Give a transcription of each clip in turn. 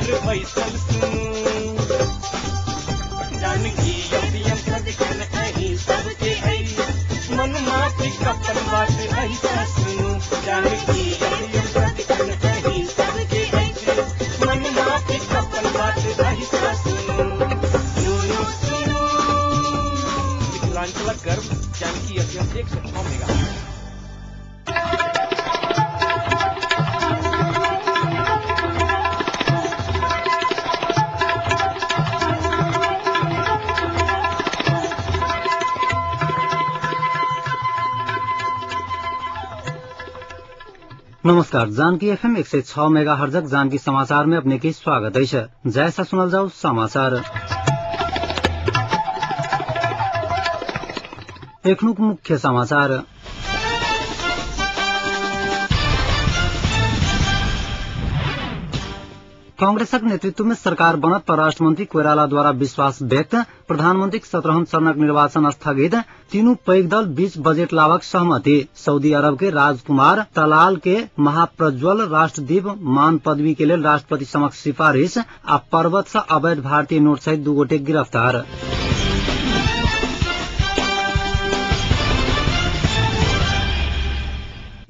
घर बैसल सुनू। जानकी एफएम सदिखन अहीं सबके अछि, मन माफिक अपन बात अहिसँ सुनू। जानकी एफएम सदिखन अहीं सबके अछि, मन माफिक अपन बात अहिसँ सुनू। सुनू सुनू मिथिलांचलक गर्व जानकी एफएम 106 मेगा। नमस्कार, जानकी एफएम 106 मेगा हर्जक जानकी समाचार में अपने के स्वागत है। जैसा सुनल जाओ समाचार। एखनुक मुख्य समाचार। कांग्रेसक नेतृत्व में सरकार बनत परराष्ट्र मंत्री कोइराला द्वारा विश्वास व्यक्त। प्रधानमंत्री 17हम चरणक निर्वाचन स्थगित। तीनू पैघ दल बीच बजेट लावक सहमति। सऊदी अरब के राजकुमार तलाल के महाप्रज्वल राष्ट्रदीप मान पदवी के लेल राष्ट्रपति समक्ष सिफारिश। आ पर्वत से अवैध भारतीय नोट सहित 2 गोटे गिरफ्तार।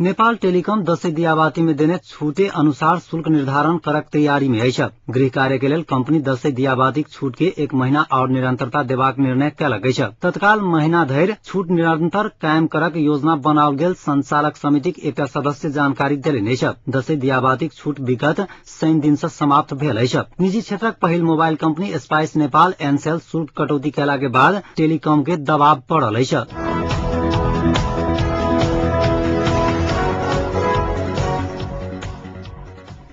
नेपाल टेलिकम दशैं दियाबाती में देने छूटे अनुसार शुल्क निर्धारण करक तैयारी में अछि। गृह कार्य के लेल कंपनी दशैं दियाबातीक छूट के 1 महीना और निरंतरता देबाक निर्णय कयलक अछि। तत्काल महीना धरि छूट निरंतर कायम करक योजना बनाओल गेल संचालक समितिक एकटा सदस्य जानकारी देलनि अछि। दशैं दियाबातीक छूट विगत शनि दिन से समाप्त भेल अछि। निजी क्षेत्रक पहिल mobile company spice Nepal Ncell शुल्क कटौती कयला के बाद टेलिकॉम के दबाव पड़ल अछि।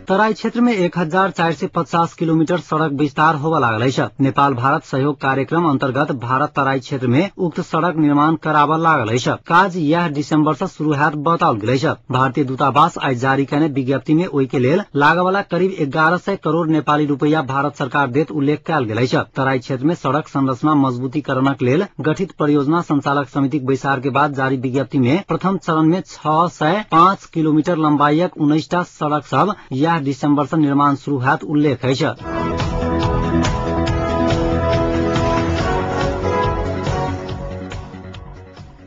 तराई क्षेत्र में 1450 किलोमीटर सड़क विस्तार होबय लागल अछि। नेपाल भारत सहयोग कार्यक्रम अंतर्गत भारत तराई क्षेत्र में उक्त सड़क निर्माण कराबय लागल अछि। काज यह दिसंबर से शुरू हैत बताओल गेल अछि। भारतीय दूतावास आइ जारी कयने विज्ञप्ति में ओहि के लेल लागयवला करीब 1100 करोड़ नेपाली रुपैया भारत सरकार देत उल्लेख कयल गेल अछि। तराई क्षेत्र में सड़क संरचना मजबूतीकरणक लेल गठित परियोजना संचालक समितिक बैसार के बाद जारी विज्ञप्ति में प्रथम चरण में 605 किलोमीटर लम्बाईक 19टा सड़क सब यह दिसंबर से निर्माण शुरू हैत उल्लेख अछि।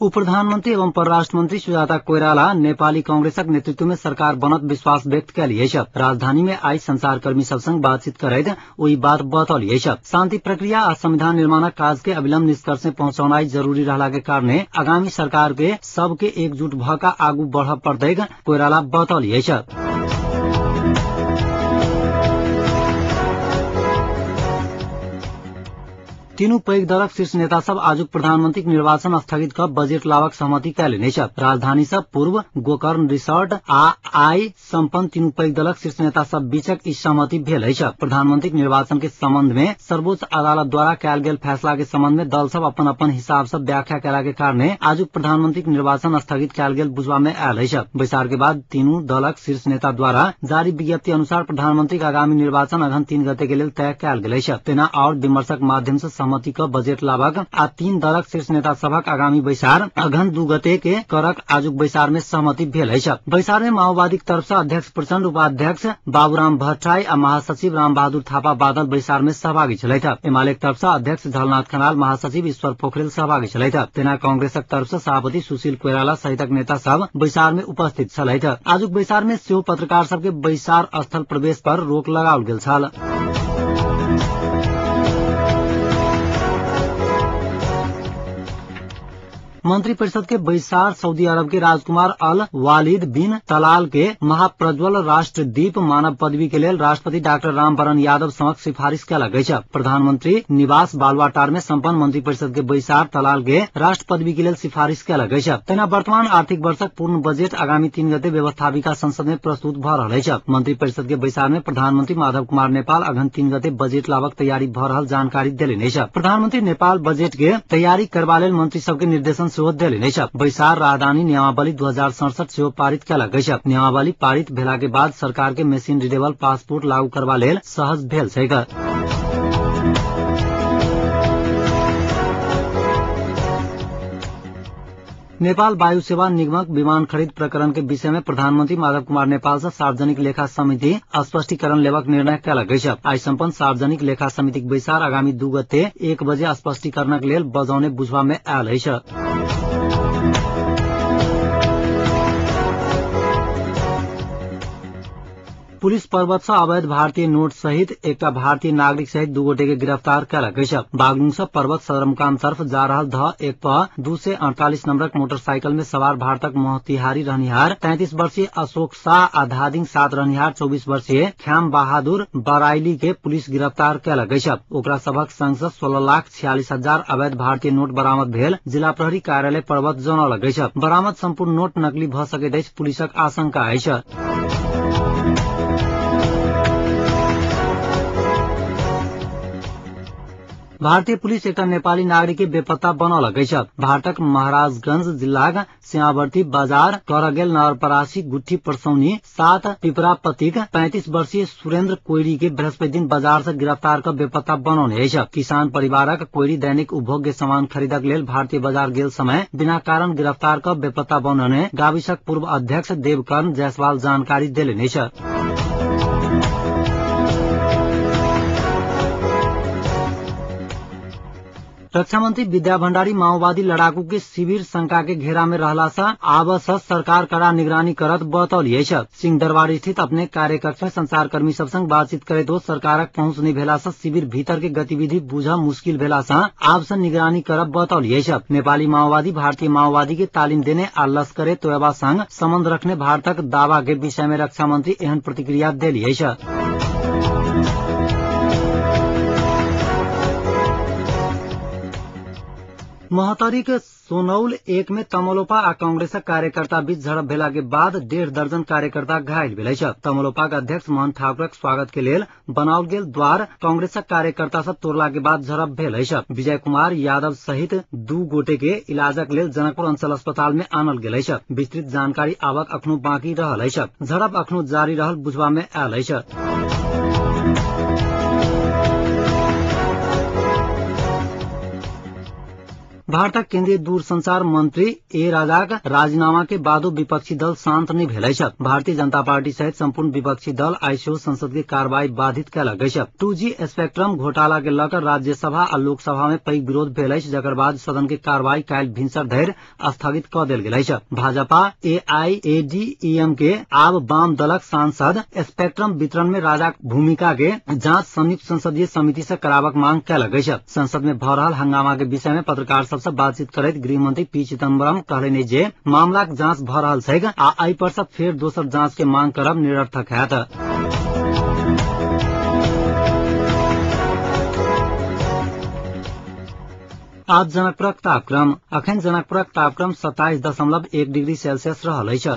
उप प्रधानमंत्री एवं परराष्ट्र मंत्री सुजाता कोइराला नेपाली कांग्रेसक नेतृत्व में सरकार बनत विश्वास व्यक्त कयली अछि। राजधानी में आइ संचारकर्मी सब संग बातचीत करैत ओहि बात बतौली अछि। शांति प्रक्रिया आ संविधान निर्माणक काज के अविलंब निष्कर्ष में पहुंचौनाइ जरूरी रहला के कारणे आगामी सरकार के सबके एकजुट भ क आगू बढ़ पड़तैक कोइराला बतौली अछि। तीनू पैघ दलक शीर्ष नेता सब आजुक प्रधानमंत्री निर्वाचन स्थगित क बजेट लावक सहमति कयलनि अछि। राजधानी से पूर्व गोकर्ण रिसोर्ट आ आइ सम्पन्न तीनू पैघ दलक शीर्ष नेता सब बीचक ई सहमति भेल अछि। प्रधानमंत्री निर्वाचन के संबंध में सर्वोच्च अदालत द्वारा कयल गेल फैसला के संबंध में दल सब अपन अपन हिसाब से व्याख्या कयला के कारणे आजुक प्रधानमंत्री निर्वाचन स्थगित कयल गेल बुझबा में आयल अछि। बैसार के बाद तीनू दलक शीर्ष नेता द्वारा जारी विज्ञप्ति अनुसार प्रधानमंत्री आगामी निर्वाचन अघन 3 गते के लेल तय कयल गेल अछि। तेना और विमर्शक माध्यम से सहमति क बजेट लावक आ 3 दलक शीर्ष नेता सभक आगामी बैसार अघन 2 गते के करक आजुक बैसार में सहमति भेल अछि। बैसार में माओवादीक तरफ से अध्यक्ष प्रचण्ड, उपाध्यक्ष बाबूराम भट्टराई आ महासचिव रामबहादुर थापा बादल बैसार में सहभागी छलथि। एमाले के तरफ से अध्यक्ष झलनाथ खनाल, महासचिव ईश्वर पोखरेल सहभागी छलथि। तेना कांग्रेसक तरफ से सभापति सुशील कोइराला सहितक नेता सब बैसार में उपस्थित छलथि। आजुक बैसार में सेहो पत्रकार सबके बैसार स्थल प्रवेश पर रोक लगाओल गेल छल। मंत्री परिषद के बैसार सऊदी अरब के राजकुमार अल वालिद बिन तलाल के महाप्रज्वल राष्ट्रदीप मानव पदवी के लेल राष्ट्रपति डॉक्टर रामवरण यादव समक्ष सिफारिश कयलक अछि। प्रधानमंत्री निवास बालुवाटार में सम्पन्न मंत्री परिषद के बैसार तलाल के राष्ट्र पदवी के लेल सिफारिश कयलक अछि। तहिना वर्तमान आर्थिक वर्षक पूर्ण बजेट आगामी 3 गते व्यवस्थापिका संसद में प्रस्तुत भ रहल अछि। मंत्री परिषद के बैसार में प्रधानमंत्री माधव कुमार नेपाल अघन 3 गते बजेट लाबक तैयारी भ रहल जानकारी देलनि अछि। प्रधानमंत्री नेपाल बजेट के तैयारी करबा लेल मंत्री सबके निर्देशन सेहो देलनि अछि। बैसार राहदानी नियमावली 2067 सेहो पारित कयलक अछि। नियमावली पारित भेला के बाद सरकार के मशीन रिडेबल पासपोर्ट लागू करबा लेल सहज भेल छैक। नेपाल वायु सेवा निगमक विमान खरीद प्रकरण के विषय में प्रधानमंत्री माधव कुमार नेपाल से सार्वजनिक लेखा समिति स्पष्टीकरण लेबाक निर्णय कयलक अछि। आइ सम्पन्न सार्वजनिक लेखा समितिक बैसार आगामी 2 गते 1 बजे स्पष्टीकरणक लेल बजाउने बुझबा में आयल अछि। पुलिस पर्वत से अवैध भारतीय नोट सहित एकटा भारतीय नागरिक सहित 2 गोटे के गिरफ्तार कयलक अछि। बागलुंग से पर्वत सदरमुकाम तरफ जा रहल ध 1 प 248 नंबरक मोटरसाइकिल में सवार भारतक मोतिहारी रहनिहार 33 वर्षीय अशोक शाह आ धादिंग 7 रहनिहार 24 वर्षीय ख्याम बहादुर बराइली के पुलिस गिरफ्तार कयलक अछि। ओकरा सभक संग से 16,46,000 अवैध भारतीय नोट बरामद भेल जिला प्रहरी कार्यालय पर्वत जनौलक अछि। बरामद सम्पूर्ण नोट नकली भ सकैत अछि पुलिसक आशंका अछि। भारतीय पुलिस एकटा नेपाली नागरिक के बेपत्ता बनौलक अछि। भारतक महाराजगंज जिलाक सीमावर्ती बाजार करगेल नवरपरासी गुट्ठी परसौनी 7 पिपरापतिक 35 वर्षीय सुरेन्द्र कोइरी के बृहस्पति दिन बाजार से गिरफ्तार क बेपत्ता बनौने अछि। किसान परिवारक कोइरी दैनिक उपभोग्य सामान खरीदक लेल भारतीय बाजार गेल समय बिना कारण गिरफ्तार क बेपत्ता बनौने गाविसक पूर्व अध्यक्ष देवकर्ण जायसवाल जानकारी देलनि अछि। रक्षा मंत्री विद्या भण्डारी माओवादी लड़ाकू के शिविर शंका के घेरा में रहला से आब से सरकार कड़ा निगरानी करत बतौली अछि। सिंहदरबार स्थित अपने कार्यकक्ष में संचारकर्मी सब संग बातचीत करैत हो सरकारक पहुंच नहीं भेला से शिविर भीतर के गतिविधि बुझब मुश्किल भेला से आब से निगरानी करब बतौली अछि। नेपाली माओवादी भारतीय माओवादी के तालीम देने आ लश्करे तोयबा संग संबंध रखने भारतक दावा के विषय में रक्षा मंत्री एहन प्रतिक्रिया देली अछि। महोत्तरीक सोनौल 1 में तमलोपा आ कांग्रेसक कार्यकर्ता बीच झड़प भेला के बाद 1.5 दर्जन कार्यकर्ता घायल भेल अछि। तमलोपाक अध्यक्ष मोहन ठाकुरक स्वागत के लेल बनाओल गेल द्वार कांग्रेसक कार्यकर्ता सब तोड़ला के बाद झड़प भेल अछि। विजय कुमार यादव सहित 2 गोटे के इलाजक लेल जनकपुर अंचल अस्पताल में आनल गेल अछि। विस्तृत जानकारी आवक अखनो बाकी रहल अछि। झड़प अखनो जारी रहल बुझबा में आयल अछि। भारतक केन्द्रीय दूरसंचार मंत्री ए राजाक राजीनामा के बादो विपक्षी दल शांत नहीं भेल अछि। भारतीय जनता पार्टी सहित संपूर्ण विपक्षी दल आइ सेहो संसद के कार्रवाई बाधित कयलक अछि। 2G spectrum घोटाला के लऽ कऽ राज्यसभा आ लोकसभा में पैघ विरोध भेल अछि, जकर बाद सदन के कार्रवाई काल्हि भिनसर धरि स्थगित कऽ देल गेल अछि। भाजपा एआईएडीएम के आब वाम दलक सांसद स्पेक्ट्रम वितरण में राजाक भूमिका के जांच संयुक्त संसदीय समिति से कराबक मांग कयलक अछि। संसद में भऽ रहल हंगामा के विषय में पत्रकार सब से बातचीत करैत गृहमंत्री पी चिदम्बरम कहलनि जे मामलाक जांच भऽ रहल छैक आ एहि पर से फेर दोसर जांच के मांग करब निरर्थक हैत। आज जनकपुरक तापक्रम। अखन जनकपुरक तापक्रम 27.1 डिग्री सेल्सियस रहल अछि।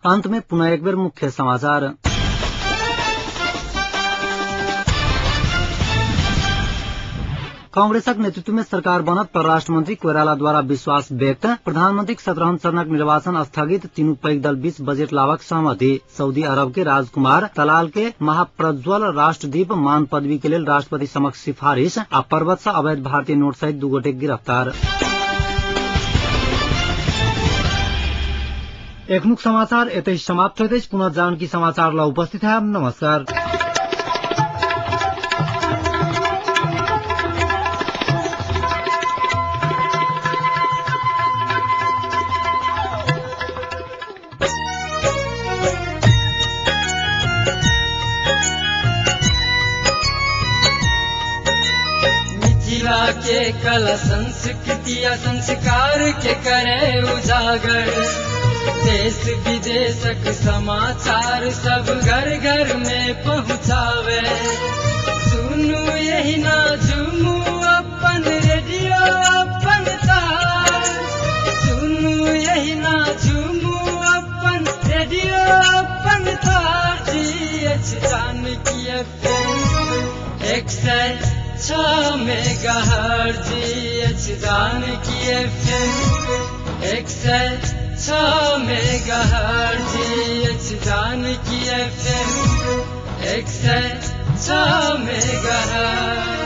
अंत में पुनः एक बेर मुख्य समाचार। कांग्रेसक नेतृत्व में सरकार बनत परराष्ट्र मंत्री कोइराला द्वारा विश्वास व्यक्त। प्रधानमंत्री 17 चरणक निर्वाचन स्थगित। तीनू पैघ दल बीच बजट लावक सहमति। सऊदी अरब के राजकुमार तलाल के महाप्रज्वल राष्ट्रदीप मान पदवी के लेल राष्ट्रपति समक्ष सिफारिश आ पर्वत से अवैध भारतीय नोट सहित 2 गोटे गिरफ्तार। एखनुक समाचार एतै समाप्त होइत अछि। पुनः जानकी समाचार ल उपस्थित है। नमस्कार। के कला संस्कृति संस्कार के करे उजागर, देश विदेशक समाचार सब घर घर में पहुँचावे। सुनू यही ना झूमू अपन रेडियो अपन तार, सुनू यही ना झूमू अपन रेडियो अपन तार। जी अछि जानकी एफएम 106 मेगाहर्ट्ज, अछि जानकी एफएम 106 मेगाहर्ट्ज, अछि जानकी एफएम 106। 6 मेगाहर्ट्ज।